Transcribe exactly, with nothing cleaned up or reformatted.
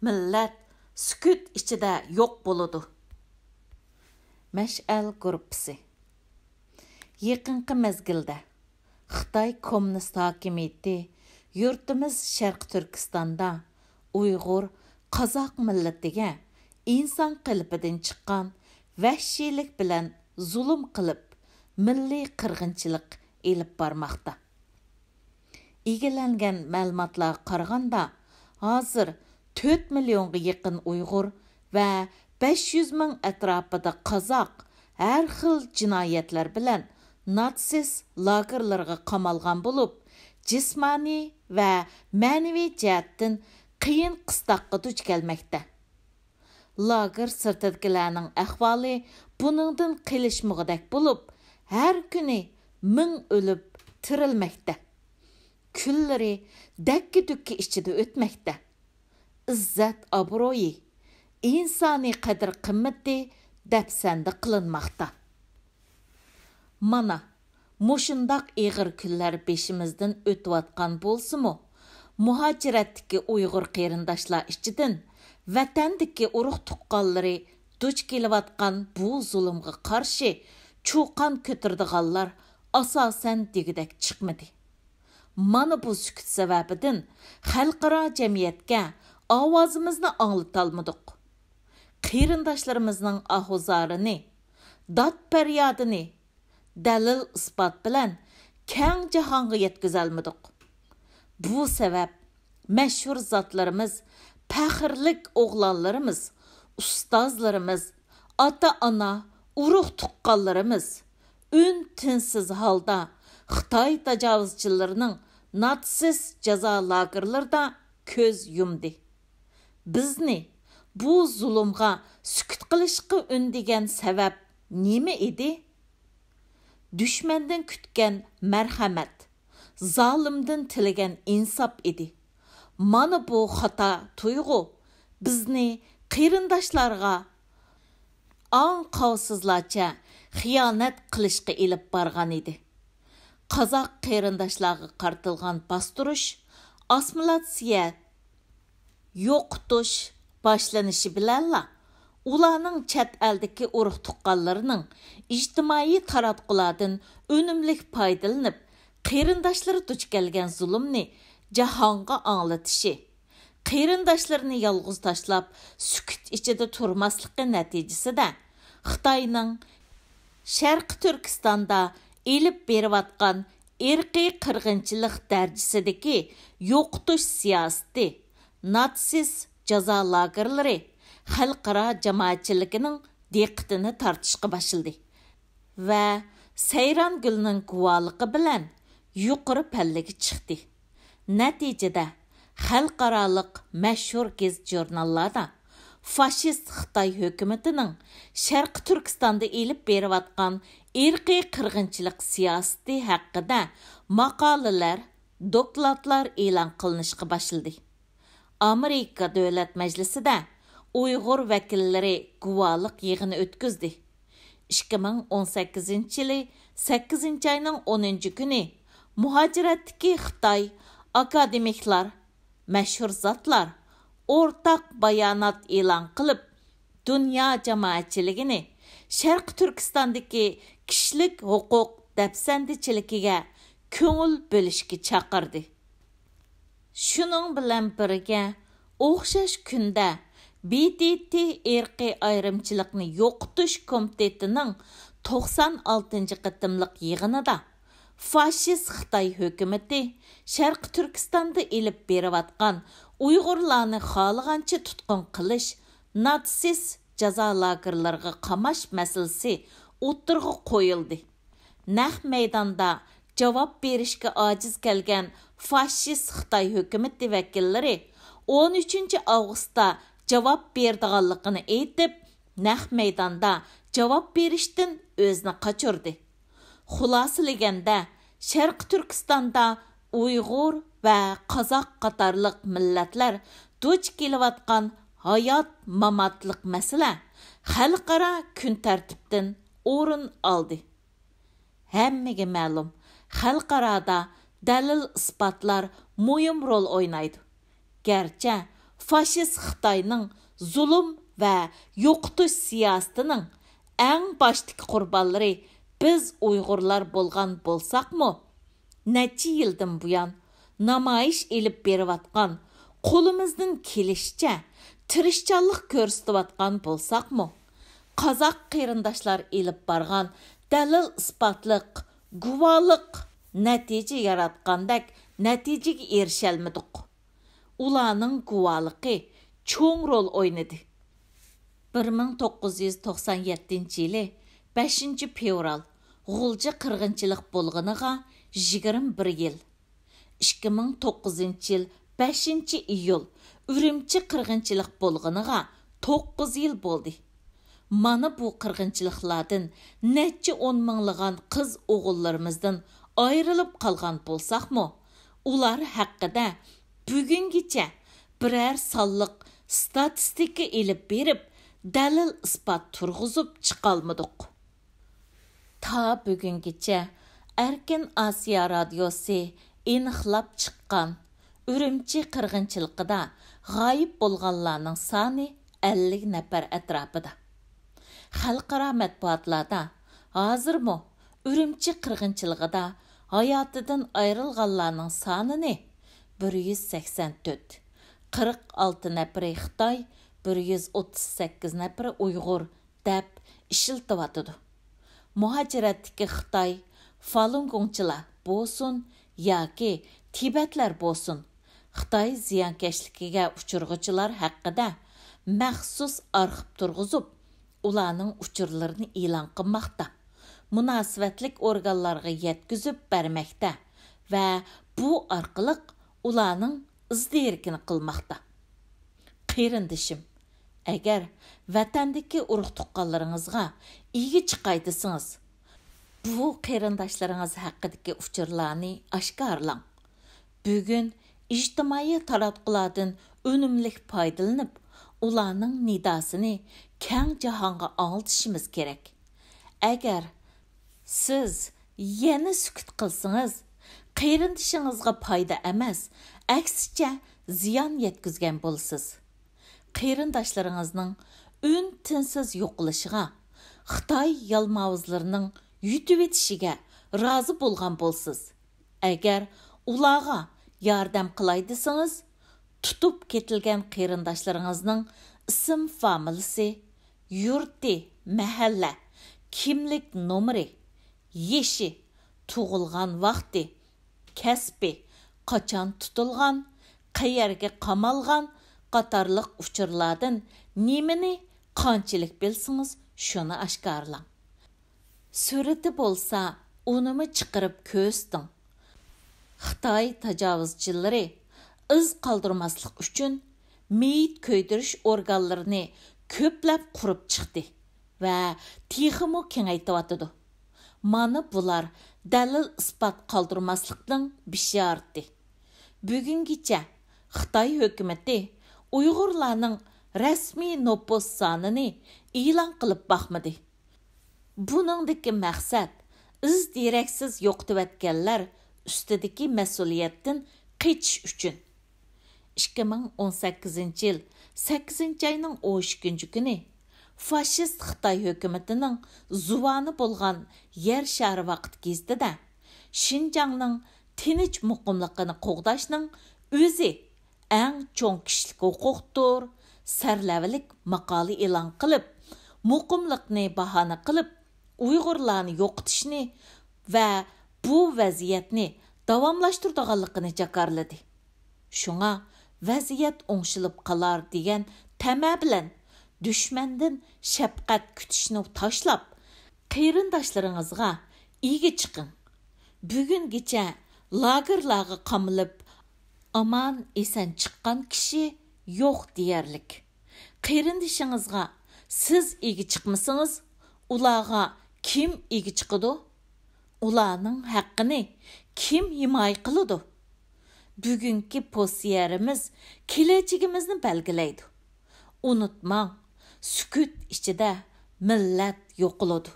مىللەت سۈكۈت ئىچىدە يوق بولىدۇ. مەشئەل گۇرۇپپىسى. يېقىنقى مەزگىلدە خىتاي كوممۇنىست ھاكىمىيىتى يۇرتىمىز شەرقىي تۈركىستاندا ئۇيغۇر، قازاق مىللىتىگە ئىنسان قېلىپىدىن چىققان ۋەھشىيلىك بىلەن زۇلۇم قىلىپ، مىللىي قىرغىنچىلىق ئېلىپ بارماقتا. ئىگىلەنگەن مەلۇماتلارغا قارىغاندا، ھازىر تۆت مىليونغا يېقىن ئۇيغۇر ۋە بەش يۈز مىڭ ئەتراپىدا قازاق ھەر خىل جىنايەتلەر بىلەن ناتسىست لاگېرلىرىغا قامالغان بولۇپ، جىسمانىي ۋە مەنىۋى جەھەتتىن قىيىن قىستاققا دۇچ كەلمەكتە. لاگېر سىرتىدىكىلەرنىڭ ئەھۋالى بۇنىڭدىن قېلىشمىغۇدەك بولۇپ، ھەر كۈنى مىڭ ئۆلۈپ تىرىلمەكتە. كۈنلىرى دەككە-دۈككە ئىچىدە ئۆتمەكتە. ئىززەت-ئابرۇيى، ئىنسانىي قەدىر-قىممىتى دەپسەندە قىلىنماقتا. مانا، مۇشۇنداق ئېغىر كۈنلەر بېشىمىزدىن ئۆتۈۋاتقان بولسىمۇ، مۇھاجىرەتتىكى ئۇيغۇر قېرىنداشلار ئىچىدىن ۋەتەندىكى ئۇرۇق-تۇغقانلىرى دۇچ كېلىۋاتقان بۇ زۇلۇمغا قارشى چۇقان كۆتۈرىدىغانلار ئاساسەن دېگۈدەك چىقمىدى. مانا بۇ سۈكۈت سەۋەبىدىن خەلقئارا جەمئىيەتكە ئاۋازىمىزنى ئاڭلىتالمىدۇق. قېرىنداشلىرىمىزنىڭ ئاھۇ-زارىنى، داد-پەريادىنى دەلىل-ئىسپات بىلەن كەڭ جاھانغا يەتكۈزەلمىدۇق. بۇ سەۋەب مەشھۇر زاتلىرىمىز، پەخىرلىك ئوغلانلىرىمىز، ئۇستازلىرىمىز، ئاتا-ئانا، ئۇرۇق-تۇغقانلىرىمىز ئۈن-تىنسىز ھالدا خىتاي تاجاۋۇزچىلىرىنىڭ ناتسىست جازا لاگېرلىرىدا كۆز يۇمدى. بىزنى بۇ زۇلۇمغا سۈكۈت قىلىشقا ئۈندىگەن سەۋەب نېمە ئىدى؟ دۈشمەندىن كۈتكەن مەرھەمەت، زالىمدىن تىلىگەن ئىنساپ ئىدى. مانا بۇ خاتا تۇيغۇ بىزنى قېرىنداشلارغا ئاڭقاۋسىزلارچە خىيانەت قىلىشقا ئېلىپ بارغان ئىدى. قازاق قېرىنداشلارغا قارىتىلغان باستۇرۇش، ئاسسىمىلياتسىيە، يوقىتىش باشلىنىشى بىلەنلا، ئۇلارنىڭ چەت ئەلدىكى ئۇرۇق-تۇغقانلىرىنىڭ ئىجتىمائىي تاراتقۇلاردىن ئۈنۈملۈك پايدىلىنىپ، قېرىنداشلىرى دۇچ كەلگەن زۇلۇمنى جاھانغا ئاڭلىتىشى، قېرىنداشلىرىنى يالغۇز تاشلاپ، سۈكۈت ئىچىدە تۇرماسلىقى نەتىجىسىدە، خىتاينىڭ شەرقىي تۈركىستاندا ئېلىپ بېرىۋاتقان ئىرقىي قىرغىنچىلىق دەرىجىسىدىكى يوقىتىش سىياسىتى، ناتسىست جازا لاگېرلىرى خەلقئارا جامائەتچىلىكىنىڭ دىققىتىنى تارتىشقا باشلىدى ۋە سەيرانگۈلنىڭ گۇۋاھلىقى بىلەن يۇقىرى پەللىگە چىقتى. نەتىجىدە، خەلقئارالىق مەشھۇر گېزىت-ژۇرناللاردا فاشىست خىتاي ھۆكۈمىتىنىڭ شەرقىي تۈركىستاندا ئېلىپ بېرىۋاتقان ئىرقىي قىرغىنچىلىق سىياسىتى ھەققىدە ماقالىلەر، دوكلاتلار ئېلان قىلىنىشقا باشلىدى. ئامېرىكا دۆلەت مەجلىسىدە ئۇيغۇر ۋەكىللىرى گۇۋاھلىق يىغىنى ئۆتكۈزدى. ئىككى مىڭ ئون سەككىزىنچى يىلى سەككىزىنچى ئاينىڭ ئونىنچى كۈنى مۇھاجىرەتتىكى خىتاي ئاكادېمىكلار، مەشھۇر زاتلار ئورتاق بايانات ئېلان قىلىپ، دۇنيا جامائەتچىلىكىنى شەرقىي تۈركىستاندىكى كىشىلىك ھوقۇق دەپسەندىچىلىكىگە كۆڭۈل بۆلۈشكە چاقىردى. شۇنىڭ بىلەن بىرگە، ئوخشاش كۈندە ب د ت ئىرقىي ئايرىمچىلىقنى يوقىتىش كومىتېتىنىڭ توقسان ئالتىنچى قېتىملىق يىغىنىدا فاشىست خىتاي ھۆكۈمىتى شەرقىي تۈركىستاندا ئېلىپ بېرىۋاتقان ئۇيغۇرلارنى خالىغانچە تۇتقۇن قىلىش، ناتسىست جازا لاگېرلىرىغا قاماش مەسىلىسى ئوتتۇرىغا قويۇلدى. نەق مەيداندا جاۋاب بېرىشكە ئاجىز كەلگەن فاشىست خىتاي ھۆكۈمىتى ۋەكىللىرى ئون ئۈچىنچى ئاۋغۇستتا جاۋاب بېرىدىغانلىقىنى ئېيتىپ، نەق مەيداندا جاۋاب بېرىشتىن ئۆزىنى قاچۇردى. خۇلاسىلىگەندە، شەرقىي تۈركىستاندا ئۇيغۇر ۋە قازاق قاتارلىق مىللەتلەر دۇچ كېلىۋاتقان ھايات-ماماتلىق مەسىلە خەلقئارا كۈن تەرتىپتىن ئورۇن ئالدى. ھەممىگە مەلۇم، خەلقئارادا دەلىل-ئىسپاتلار مۇھىم رول ئوينايدۇ. گەرچە فاشىست خىتاينىڭ زۇلۇم ۋە يوقىتىش سىياسىتىنىڭ ئەڭ باشتىكى قۇربانلىرى بىز ئۇيغۇرلار بولغان بولساقمۇ، نەچچە يىلدىن بۇيان نامايىش ئېلىپ بېرىۋاتقان، قولىمىزدىن كېلىشىچە تىرىشچانلىق كۆرسىتىۋاتقان بولساقمۇ، قازاق قېرىنداشلار ئېلىپ بارغان دەلىل-ئىسپاتلىق، گۇۋاھلىق نەتىجە ياراتقاندەك نەتىجىگە ئېرىشەلمىدۇق. ئۇلارنىڭ گۇۋاھلىقى چوڭ رول ئوينىدى. بىر مىڭ توققۇز يۈز توقسان يەتتىنچى يىلى بەشىنچى فېۋرال غۇلجا قىرغىنچىلىق بولغىنىغا يىگىرمە بىر يىل. ئىككى مىڭ توققۇزىنچى يىل بەشىنچى ئىيۇل ئۈرۈمچى قىرغىنچىلىق بولغىنىغا توققۇز يىل بولدى. مانا بۇ قىرغىنچىلىقلاردىن نەچچە ئون مىڭلىغان قىز ئوغۇللىرىمىزدىن ئايرىلىپ قالغان بولساقمۇ، ئۇلار ھەققىدە بۈگۈنگىچە بىرەر سانلىق ستاتىستىكا ئېلىپ بېرىپ، دەلىل-ئىسپات تۇرغۇزۇپ چىقالمىدۇق. تا بۈگۈنگىچە ئەركىن ئاسىيا رادىيوسى ئېنىقلاپ چىققان ئۈرۈمچى قىرغىنچىلىقىدا غايىب بولغانلارنىڭ سانى ئەللىك نەپەر ئەتراپىدا. خەلقئارا مەتبۇئاتلاردا ھازىرمۇ ئۈرۈمچى قىرغىنچىلىقىدا ھاياتىدىن ئايرىلغانلارنىڭ سانىنى بىر يۈز سەكسەن تۆت، قىرىق ئالتە نەپىرى خىتاي، بىر يۈز ئوتتۇز سەككىز نەپىرى ئۇيغۇر دەپ ئىشلىتىۋاتىدۇ. مۇھاجىرەتتىكى خىتاي فالۇنگوڭچىلار بولسۇن ياكى تىبەتلەر بولسۇن، خىتاي زىيانكەشلىكىگە ئۇچرىغۇچىلار ھەققىدە مەخسۇس ئارخىپ تۇرغۇزۇپ، ئۇلارنىڭ ئۇچۇرلىرىنى ئېلان قىلماقتا، مۇناسىۋەتلىك ئورگانلارغا يەتكۈزۈپ بەرمەكتە ۋە بۇ ئارقىلىق ئۇلارنىڭ ئىز دېرىكىنى قىلماقتا. قېرىندىشىم، ئەگەر ۋەتەندىكى ئۇرۇق-تۇغقانلىرىڭىزغا ئىگە چىقاي دېسىڭىز، بۇ قېرىنداشلىرىڭىز ھەققىدىكى ئۇچۇرلارنى ئاشكارىلاڭ. بۈگۈن ئىجتىمائىي تاراتقۇلاردىن ئۈنۈملۈك پايدىلىنىپ، ئۇلارنىڭ نىداسىنى كەڭ جاھانغا ئاڭلىتىشىمىز كېرەك. ئەگەر سىز يەنە سۈكۈت قىلسىڭىز، قېرىندىشىڭىزغا پايدا ئەمەس، ئەكسىچە زىيان يەتكۈزگەن بولىسىز. قېرىنداشلىرىڭىزنىڭ ئۈن-تىنسىز يوقىلىشىغا، خىتاي يالماۋۇزلىرىنىڭ يۇتۇۋېتىشىگە رازى بولغان بولىسىز. ئەگەر ئۇلارغا ياردەم قىلاي دېسىڭىز، تۇتۇپ كېتىلگەن قېرىنداشلىرىڭىزنىڭ ئىسىم فامىلىسى، يۇرتى، مەھەللە، كىملىك نومۇرى، يېشى، تۇغۇلغان ۋاقتى، كەسپى، قاچان تۇتۇلغان، قەيەرگە قامالغان قاتارلىق ئۇچۇرلاردىن نېمىنى قانچىلىك بىلسىڭىز، شۇنى ئاشكارىلاڭ. سۈرىتى بولسا، ئۇنىمۇ چىقىرىپ كۆرسىتىڭ. خىتاي تاجاۋۇزچىلىرى ئىز قالدۇرماسلىق ئۈچۈن مېيىت كۆيدۈرۈش ئورگانلىرىنى كۆپلەپ قۇرۇپ چىقتى ۋە تېخىمۇ كېڭەيتىۋاتىدۇ. مانا بۇلار دەلىل-ئىسپات قالدۇرماسلىقنىڭ بېشارىتى. بۈگۈنگىچە خىتاي ھۆكۈمىتى ئۇيغۇرلارنىڭ رەسمىي نوپۇس سانىنى ئېلان قىلىپ باقمىدى. بۇنىڭدىكى مەقسەت ئىز-دېرەكسىز يوقىتىۋەتكەنلەر ئۈستىدىكى مەسئۇلىيەتتىن قېچىش ئۈچۈن. ئىككى مىڭ ئون سەككىزىنچى يىل سەككىزىنچى ئاينىڭ ئون ئىككىنچى كۈنى فاشىست خىتاي ھۆكۈمىتىنىڭ زۇۋانى بولغان يەر شارى ۋاقىت گېزىتىدە شىنجاڭنىڭ تىنچ مۇقىملىقىنى قوغداشنىڭ ئۆزى ئەڭ چوڭ كىشىلىك ھوقۇقتۇر، سەرلەۋھىلىك ماقالە ئېلان قىلىپ، مۇقىملىقنى باھانە قىلىپ، ئۇيغۇرلارنى يوقىتىشنى ۋە بۇ ۋەزىيەتنى داۋاملاشتۇرىدىغانلىقىنى جاكارلىدى. شۇڭا ۋەزىيەت ئوڭشىلىپ قالار دېگەن تەمە بىلەن دۈشمەندىن شەپقەت كۈتۈشنى تاشلاپ، قېرىنداشلىرىڭىزغا ئىگە چىقىڭ. بۈگۈنگىچە لاگېرلارغا قامىلىپ، ئامان-ئېسەن چىققان كىشى يوق دېيەرلىك. قېرىندىشىڭىزغا سىز ئىگە چىقمىسىڭىز، ئۇلارغا كىم ئىگە چىقىدۇ؟ ئۇلارنىڭ ھەققىنى كىم ھىمايە قىلىدۇ؟ بۈگۈنكى پوزىتسىيەمىز كېلەچىكىمىزنى بەلگىلەيدۇ. ئۇنتۇماڭ، سۈكۈت ئىچىدە مىللەت يوقىلىدۇ.